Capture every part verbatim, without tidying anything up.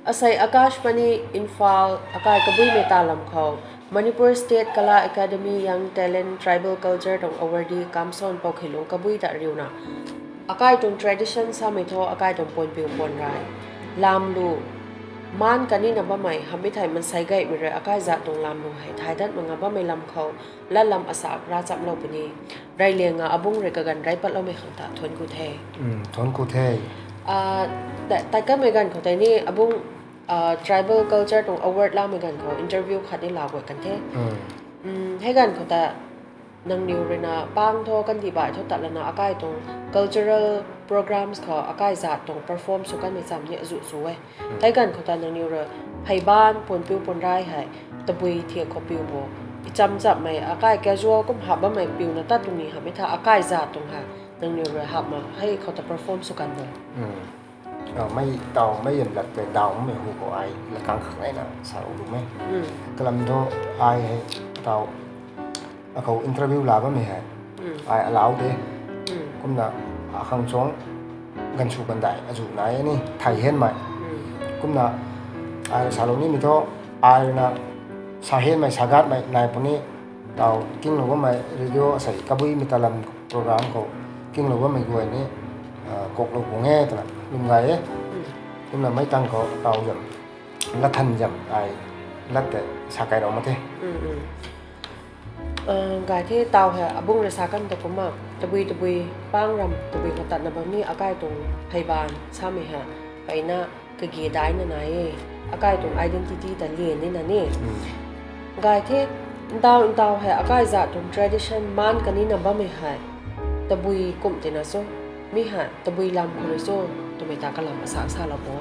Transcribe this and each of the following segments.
Asei Akashvani Imphal akai kabuimei ta lam khou Manipur State Kala Academy Young Talent Tribal Culture tuang awardee Kamson Poukheilung kabui ta riuna, akai tuang tradition samei thu akai tuang puanpiu puanrai, lamlu, maan kanina bammei hamhmei thei mansei gaymei rui akai zat tuang lamlu hei thay dat manga bammei lam khou latlam asak ravchamlou puni. Reylianga abungc rui kaganv rey patloumei khang ta thuanc ku the. Thuanc ku the. Tei kanmei ganv khou tei ni abungc tribal culture tuang award lamei ganv khou interview khat ni laa guay kan the. Hei ganv khou ta nangniw ruina pang thu kandih baih thu tat lana akai tuang cultural programs khou akai zat tuang perform sw kanmei cham ni azuh sw e. Hei ganv khou ta nangniw rui pheiban puanpiu puanrai hei tabui thiak khou piu bo, icham chammei akai casual kum hap bammei piuna tat tuang ni hamhmei tha akai zat tuang hei nangniw rui hapma hei khou ta perform sw kan bo. Mei taw mei yam lat tei daw mei hu khou ai lakang khang naina sa u lu mei. Kalam thu ai hei taw akhou interview laa bammei hei ai alau de. Kumna akhang chuang ganvsw kandai azuh nai ni thei henmei. Kumna ai salou nimei thu ai ruina sa henmei sa gatmei nai puni taw kinglou bammei radio asei kabuimei ta lam program khou kinglou bammei guay ni kuaklou pung e twna lum gay e. Kumna mei tang khou taw zam lat than zam ai lat tei sa kailou ma the. Gay the taw hei abungc rui sa kan ta kumna tabui tabui pang ram tabui khou tatna bam ni akai tuang pheiban samei hei peyna kage daina nai e, akai tuang identity ta lian nina ni. Gay the, ntaw ntaw hei akai zat tuang tradition maan kanina bammei hei tabui kum tina cho, mi hei tabui lam khou rui cho twmei ta kalam asak salou bo.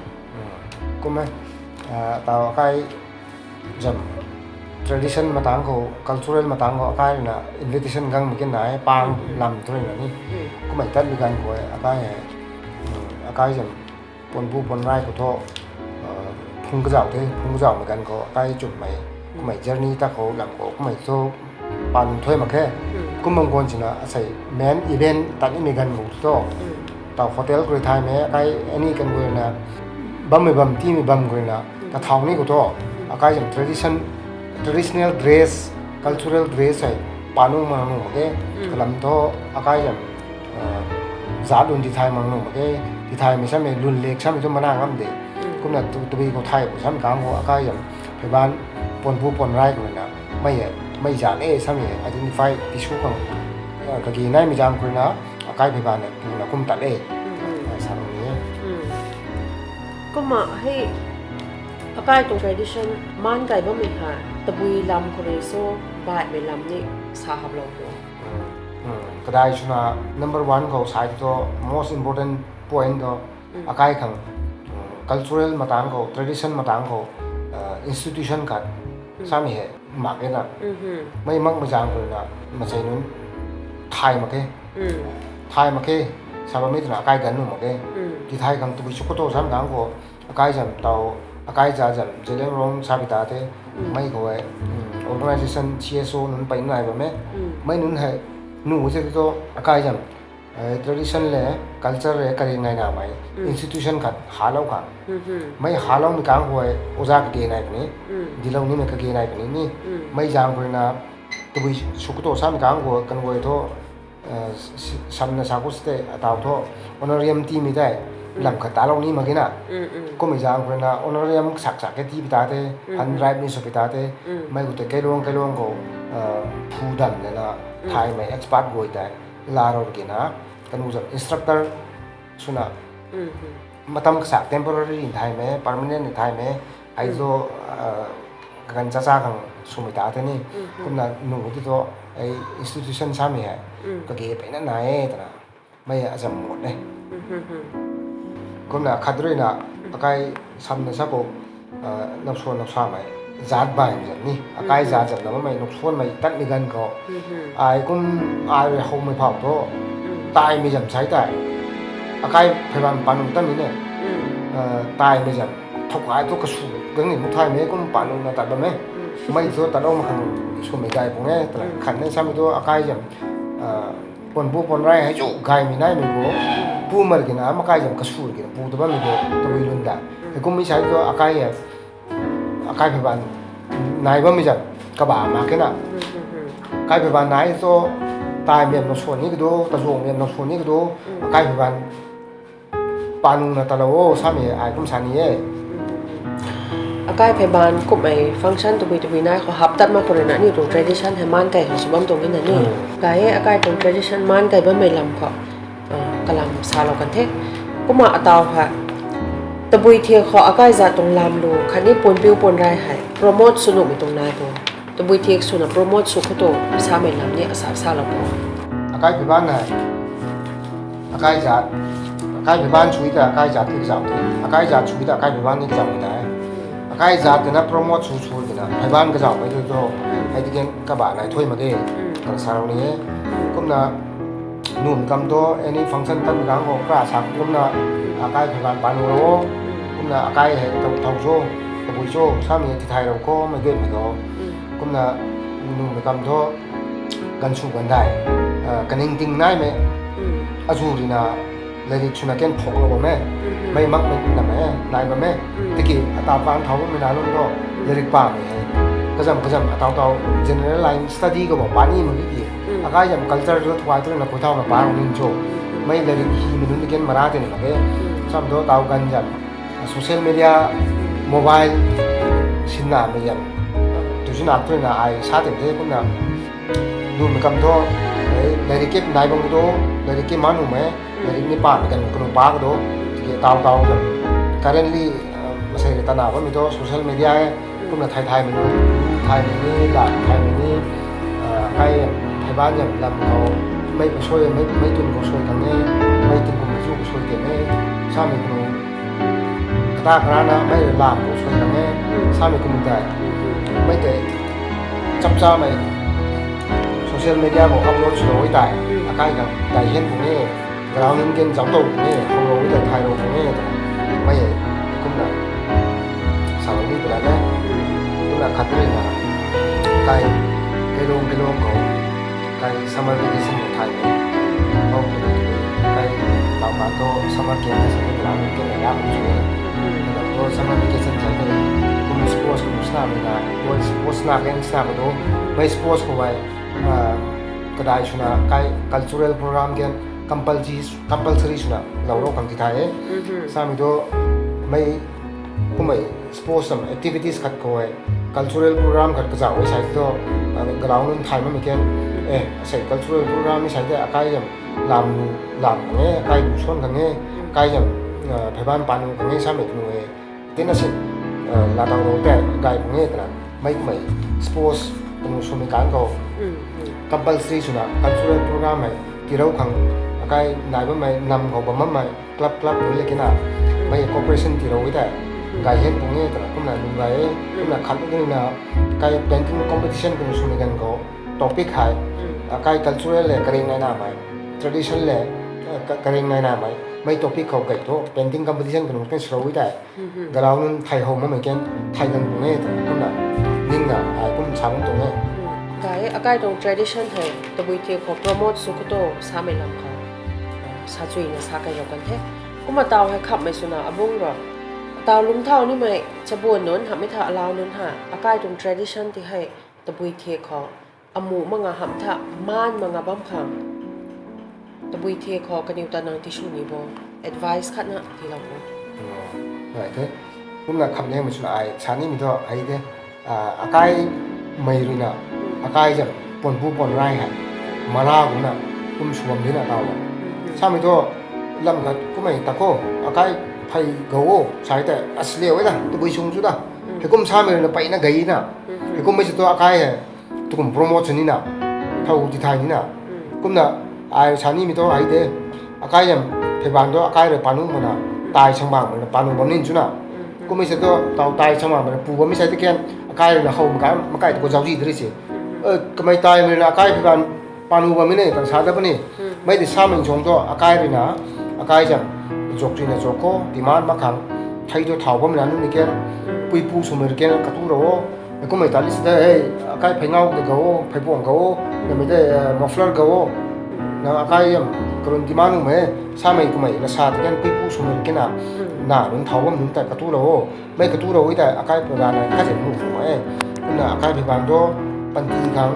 Kum e, taw akai zam tradition matang khou, cultural matang khou akai ruina invitation gangmei kin nai pang lam thu ruina ni. Kummei tatmei ganv khou akai hei akai zam puanpu puanrai khou thu phung kazauh the, phung kazauhmei ganv khou akai chumhmei kummei journey ta khou lam khou kummei thu pan thuy mak khe. Kum bam guan sina asei main event tat nimei ganv khou thu taw hotel khou rui thaymei akai any kan guayna bammei bam tiimei bam khou ruina kathau ni khou thu akai zam tradition, traditional dress, cultural dress hei panu mak nuh mak khe. Kalam thu akai zam zat lun tithay mak nuh mak khe. Tithaymei samei lun lek samei thu mana ngam de. Kumna tabui khou thay khou samei kang khou akai zam pheiban puanpu puanrai khou ruina mei e, mei zan e samei identify tisu khang kage naimei zaeng khou ruina akai pheiban e puna kum tat e. Salou ni e. Kumna hei akai tuang tradition maan kai bammei hei tabui lam khou rui cho, baihmei lam ni sa haplou bo. Kadai swna number one khou sai thu most important point thu akai khang cultural matang khou, tradition matang khou institution khat samei hei mak e na. Mei makmei zaeng khou ruina masei nunc thay mak khe. Thay mak khe, sa bammei twna akai ganv nuh mak khe. Tithay khang tabui sw khou tho samei kang khou akai zam taw, akai za zam Zeliangrong sa pi ta the. Mei khou e organisation C S O nunc peyna nai bam e. Mei nunc hei nuh se thu akai zam tradition le culture le kari nai namei institution khat halou khang. Mei haloumei kang khou e oza kage nai puni, dilou nimei kage nai puni ni. Mei zaeng khou ruina tabui sw khou tho samei kang khou kan guay thu samna sa khou site ataw thu honorarium tiimei tei lam khat talou ni mak khe na. Kummei zaeng khou ruina honorarium sak sak khe tii pi ta the, fund drive ni sw pi ta the. Mei khou tei kailuang kailuang khou phu dam lana thaymei expert guay tei laa rou kina kanu zam instructor swna matam kasak temporary ni thaymei, permanent ni thaymei, ai zo kaganv chacha khang swmei ta the ni. Kumna nuh ti thu ai institution samei hei kage peyna nai e twna mei azam mut e. Kumna khat ruina akai samna sa khou noksuan noksamei zat baihmei zam ni, akai zat zam na bammei noksuanmei tatmei ganv khou ai kum ai rui howmei phau thu taimei zam sai tei akai pheiban panu tat ni ne. Taimei zam thowkai thu kasu gang ni mu thaymei kum panuna tat bam e. Mei thu tatlou mak khang swmei gay pung e twna khat ni samei thu akai zam puanpu puanrai hei chu gaymei naimei khou Pu mar kina, makai zam kasur kina, pu ta bammei tu, tabui lun da. Heikum mi sai tu akai e, akai phey ban, nai bammei zam, kaba ma kena. Akai phey ban nai tu, tai miam na suan ni kadu, tazuang miam na suan ni kadu, akai phey ban, panu na talou o, samei ai kum sa ni e. Akai phey ban kumhmei function tabui tabui nai khou hap tat mak khou rui na ni tuang tradition hei maan kai khou sw bam tuang ni na ni. Kai e akai tuang tradition maan kai bammei lam khou, ah, kalam salou kan the. Kumna ataw hei, tabui thiak khou akai zat tuang lam lu khatni puan piu puan rai hei promote sw nuhmei tuang nai bo. Tabui thiak swna promote sw khou tu, samei lam ni asa salou bo. Akai phey ban hei, akai zat, akai phey ban sui ta akai zat ki kazauh the. Akai zat sui ta akai phey ban ni kazauh the. Akai zat kina promote sw sw kina phey ban kazauhmei tu tu, hei ti ken kaba nai thuy mak ge. Kan salou ni e. Kumna, num kam tu any function tan gang khou kra sa kumna, akai phey ban panu ro. Kumna akai hei tau tau cho, tabui cho, samei ti thay rou khou mei ge mei do. Kumna, num kam tu, gansu gandai, ah, kaningting naimei, azu rina, lairik swna ken phoklou bam e, mei makmei na mei, nai bam e, tiki ataw pang thau bammei na lun tu, lairik pamei hei, kazam kazam ataw taw general line study khou ba pani mak ki, akai zam culture tu thuai tu na khou thau na pa rou ning cho, mei lairik himei nunc ni ken mara tei na mak e, sam tu taw gan zam, social media, mobile, sinna mei zam, tu swna tu na ai sa tei the kumna, num kam tu, lairik kip nai bam kadu, lairik kip ma nuhmei, lairik ni pamei kan kanu pa kadu, tiki taw taw zam. Currently, ah, masei rui tana bammei tu social media e, kumna thay thaymei nunc, thaymei ni, la thaymei ni, ah, kai phey ban zam lam khou, mei khou sui, mei, mei tun khou sui khang e, mei tingkum mei chu khou sui tei e, samei kanu, kata karana mei lam khou sui khang e, samei kanu tei, mei tei, chapchamei, social media khou upload swlou e tei, akai khang dai hian pung e, ground nunc ken zauc tou pung e, khou lou e tei thay lou pung e, mei e, kumna, salou ni pura e, kumna khat rui na, kai, kelung kelung khou, kai summer vacation khou thay e, khou tu, kai, pau kan tu summer camp na sa ni ground nunc ken na ya pung sw e, tu summer vacation sa tei, kum sports kum sna mei na, sports na ken sna khou tu, mei sports khou ai, ah, kadai swna kai cultural program ken compulsory, compulsory swna lou rou khang ti thay e. Samei tu mei kummei sports sam activities khat khou e, cultural program khat kazauh e sai tu, ah, ground nunc thay mamei ken, eh, sei cultural program ni sai tei akai zam lam lu lam khang e, akai lu suan khang e, akai zam, ah, phey ban panu khang e samei kanu e. Tina si, ah, la tang rou tei gay pung e twna, mei kummei sports kanu swmei kan khou, compulsory swna cultural program hei tirou khang, akai nai bammei nam khou bam bammei club club rui le kina, mei cooperation tirou e tei, gay hian pung e twna kumna lung gay e, kumna khat ni na, kai painting competition kanu swmei kan khou, topic hei, akai cultural le karing nai namei, tradition le, ah, ka-, karing nai namei, mei topic khou gay thu painting competition kanu ken swlou e tei, galau nunc thay how makmei ken, thay gan pung e twna kumna, ningna ai kum sa bam tuang e. Kai, akai tuang tradition hei tabui thiak khou promote sw khou tu samei lam khou, ah, sa chuina sa kai lou kan the. Kumna taw hei khamhmei swna abung rui, taw lungcthau nimei chabuan nunc hamhmei tha alau nunc ha, akai tuang tradition ti hei tabui thiak khou amuh mak nga hamh tha, maan mak nga bam khang, tabui thiak khou kaniw ta nang tisw ni bo, advice khatna tiilou bo. Right the. Kumna khamhmei swna ai sa nimei thu hei the. Ah, akaimei rui na, akai zam puanpu puan rai hei, mara kumna, kum sw bam dina taw e. Samei thu, lam khat kummei ta khou, akai phey gou o, sai tei, asliu e da, tabui sung chu da. Heikum samei rui na peyna gay na. Heikummei si thu akai hei, tukum promote sw nina, thow ti thay nina. Kumna, ai sa nimei thu hei de, akai zam phey ban thu akai rui panu mana, tai sangbangmei na panu bam nin chuna. Kummei si thu taw tai sangbangmei na pu bammei sai ti ken, akai rui na how makai, makai tu khou zauczi de ri se. Eh, kamei taimei rui na akai phey ban panu bammei ne, kan sa dat puni. Mei ti samei nchung thu, akai rui na, akai zam, zuk rui na zuk khou, demand mak khang, thei thu thow bammei na nunc ni ken, puipu swmei rui ken katu rou o. Kummei ta li si de, hei, akai phey ngau de gou o, phey puang gou o, namei de, eh, muffler gou o. Na akai yam karun ti ma nu me, samei kumei na sa ti kan pui pu swmei kena, na run thau bam nunc ta katu lo o. Mei katu lo i ta akai pui ga na ka zin mu khang ma e. Na akai pui ban do, panty khang,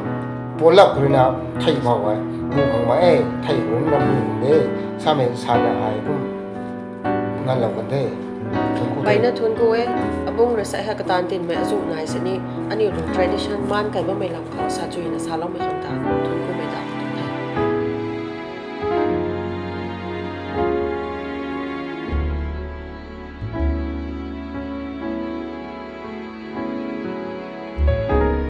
pualak rui na thei bau ai, mu khang ma e, thei run na mu de, samei sa na ai kum ngan lo kan de. Thun ku Bai de. Na thun ku e, abung rui sa ha katan tin mei azu nai sini, aniu tuang tradition man kai bammei lam khou sa chui na sa loumei khang ta, thun ku mei ta.